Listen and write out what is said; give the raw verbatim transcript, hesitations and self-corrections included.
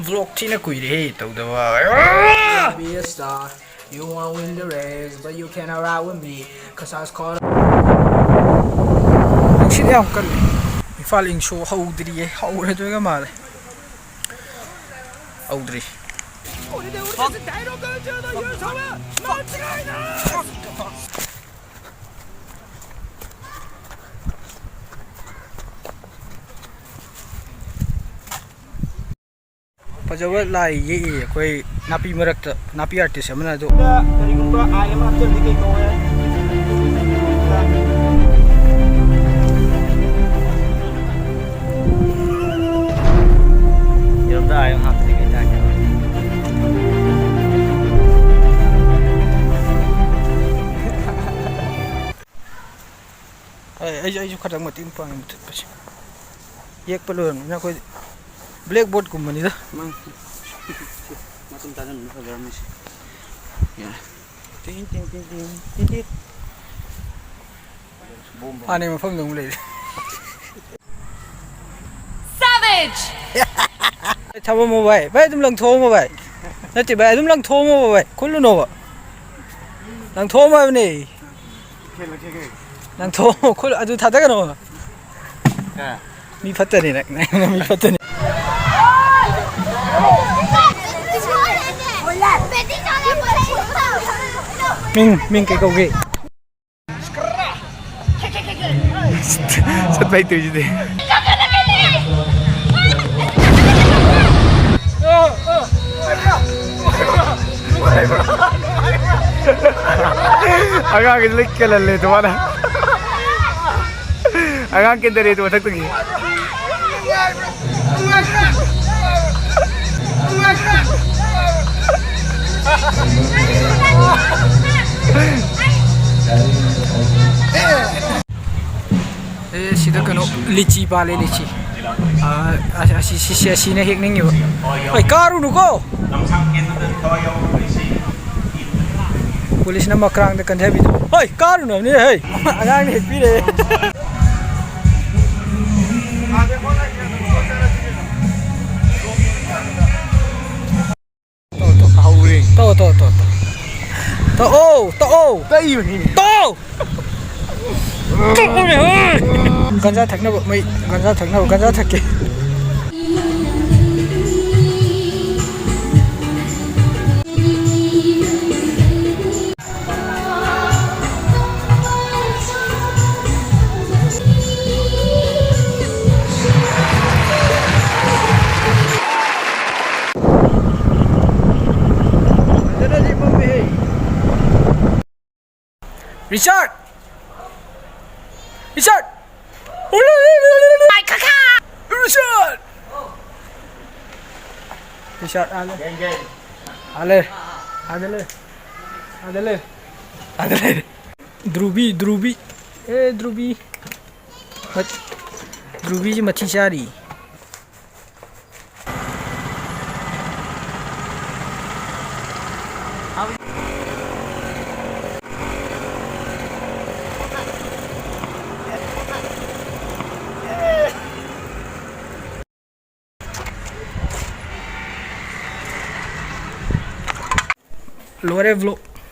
Vlog ꯊꯤꯅ ꯀꯨꯏꯔꯦꯍꯦ ꯇꯧꯗꯕ. Be a star. You won't win the race, but you can ride with me. Cause I was caught. ꯅꯨꯡꯁꯤꯠ ꯌꯥꯝ ꯀꯜꯂꯤ. ꯏꯝꯐꯥꯜ ꯏꯟ ꯁꯣ ꯍꯧꯗ꯭ꯔꯤꯌꯦ. ꯍꯧꯔꯗꯣꯏꯒ ꯃꯥꯜꯂꯦ. ꯍꯧꯗ꯭ꯔꯤ. ꯐꯖꯕ ꯂꯥꯏ ꯌꯦꯛꯏ ꯑꯩꯈꯣꯏ ꯅꯥꯄꯤ ꯃꯔꯛꯇ, ꯅꯥꯄꯤ ꯑꯥꯔꯇꯤꯁ ꯑꯃꯅ꯫ ꯑꯗꯨ ꯀꯔꯤꯒꯨꯝꯕ ꯑꯥꯏ ꯑꯃ ꯍꯥꯞꯆꯤꯜꯂꯗꯤ ꯀꯩ ꯀꯧꯋꯦ? ꯌꯦꯔꯨꯝꯗ ꯑꯥꯏ ꯑꯃ ꯍꯥꯞꯆꯤꯜꯂꯗꯤ ꯀꯩ ꯇꯥꯒꯦ? ꯑꯩ, ꯑꯩꯁꯨ, ꯑꯩꯁꯨ ꯈꯇꯪ ꯃꯇꯦꯡ ꯄꯥꯡꯉꯦ ꯃꯨꯊꯠꯄꯁꯦ꯫ ꯌꯦꯛꯄ ꯂꯣꯏꯔꯕꯅꯤꯅ ꯑꯩꯈꯣꯏꯗꯤ ꯕ꯭ꯂꯦꯛ ꯕꯣꯔꯗꯀꯨꯝꯕꯅꯤꯗ꯫ ꯃꯥꯅꯤ꯫ ꯃꯇꯨꯡ ꯇꯥꯁꯤꯟꯕꯅ ꯐꯖꯔꯝꯃꯤꯁꯦ꯫ ꯌꯥꯔꯦ꯫ ꯇꯤꯡ, ꯇꯤꯡ, ꯇꯤꯡ, ꯇꯤꯡ, ꯇꯤꯡ, ꯇꯤꯡ꯫ ꯃꯥꯅꯦ, ꯃꯐꯝꯗ ꯑꯃꯨꯛ ꯂꯩꯔꯦ꯫ Savage! ꯊꯝꯃꯝꯃꯣ ꯚꯥꯏ꯫ ꯚꯥꯏ, ꯑꯗꯨꯝ ꯂꯪꯊꯣꯛꯑꯝꯃꯣ ꯚꯥꯏ꯫ ꯅꯠꯇꯦ ꯚꯥꯏ, ꯑꯗꯨꯝ ꯂꯪꯊꯣꯛꯑꯝꯃꯣꯕ ꯚꯥꯏ꯫ ꯈꯨꯜꯂꯨꯅꯣꯕ꯫ ꯂꯪꯊꯣꯛꯑꯝꯃꯣ ꯍꯥꯏꯕꯅꯦ꯫ ꯂꯪꯊꯣꯛꯑꯝꯃꯣ, ꯈꯨꯜ-, ꯑꯗꯨ ꯊꯥꯗꯒꯅꯣ꯫ ꯃꯤ ꯐꯠꯇꯅꯤ ꯅꯪ, ꯅꯪ ꯃꯤ ꯐꯠꯇꯅꯤ꯫ ꯃꯤꯡ, ꯃꯤꯡ ꯀꯩ ꯀꯧꯒꯦ? ꯆꯠꯄ ꯍꯩꯇ꯭ꯔꯤꯁꯤꯗꯤ꯫ ꯑꯉꯥꯡꯒꯤ ꯂꯤꯛ ꯀꯦꯜꯍꯜꯂꯦ ꯑꯗꯨ ꯃꯥꯅ꯫ ꯑꯉꯥꯡ ꯀꯦꯟꯗꯔꯦ ꯑꯗꯨ ꯃꯊꯛꯇꯒꯤ꯫ ꯑꯦ, ꯁꯤꯗ ꯀꯩꯅꯣ, ꯂꯤꯆꯤ ꯄꯥꯜꯂꯦ, ꯂꯤꯆꯤ꯫ ꯑꯥ, ꯑꯁꯤ, ꯑꯁꯤ, ꯁꯤꯁꯦ, ꯑꯁꯤꯅ ꯍꯦꯛꯅꯤꯡꯉꯤꯕ꯫ ꯍꯣꯏ, ꯀꯥꯔꯨꯅꯨꯀꯣ꯫ ꯄꯨꯂꯤꯁꯅ ꯃꯀ꯭ꯔꯥꯡꯗ ꯀꯟꯊꯕꯤꯗꯣ꯫ ꯍꯣꯏ, ꯀꯥꯔꯨꯅꯨ ꯍꯥꯏꯕꯅꯤ, ꯍꯩ꯫ ꯑꯉꯥꯡꯅ ꯍꯦꯛꯄꯤꯔꯦ꯫ ꯇꯣꯛꯑꯣ, ꯇꯣꯛꯑꯣ, ꯇꯣꯛꯑꯣ, ꯇꯣꯛꯑꯣ꯫ ꯇꯣꯛꯑꯣ, ꯇꯣꯛꯑꯣ꯫ ꯇꯣꯛꯑꯣ! ꯇꯣꯛꯑꯣꯅꯦ, ꯍꯣꯏ! ꯒꯟꯖꯥ ꯊꯛꯅꯕ, ꯃꯩ, ꯒꯟꯖꯥ ꯊꯛꯅꯕ, ꯒꯟꯖꯥ ꯊꯛꯀꯦ꯫ ꯔꯤꯆꯥꯔꯠ! ꯔꯤꯆꯥꯔꯠ! ꯔꯤꯆꯥꯔꯠ! ꯔꯤꯆꯥꯔꯠ, ꯑꯥ ꯂꯩ꯫ ꯑꯥ ꯂꯩ꯫ ꯑꯥꯗ ꯂꯩ꯫ ꯑꯥꯗ ꯂꯩ꯫ ꯑꯥꯗ ꯂꯩ꯫ ꯙ꯭ꯔꯨꯕꯤ, ꯙ꯭ꯔꯨꯕꯤ꯫ ꯑꯦ, ꯙ꯭ꯔꯨꯕꯤ꯫ ꯃꯠ-, ꯙ꯭ꯔꯨꯕꯤꯁꯤ ꯃꯊꯤ ꯆꯥꯔꯤ꯫ ꯂꯣꯏꯔꯦ vlog꯫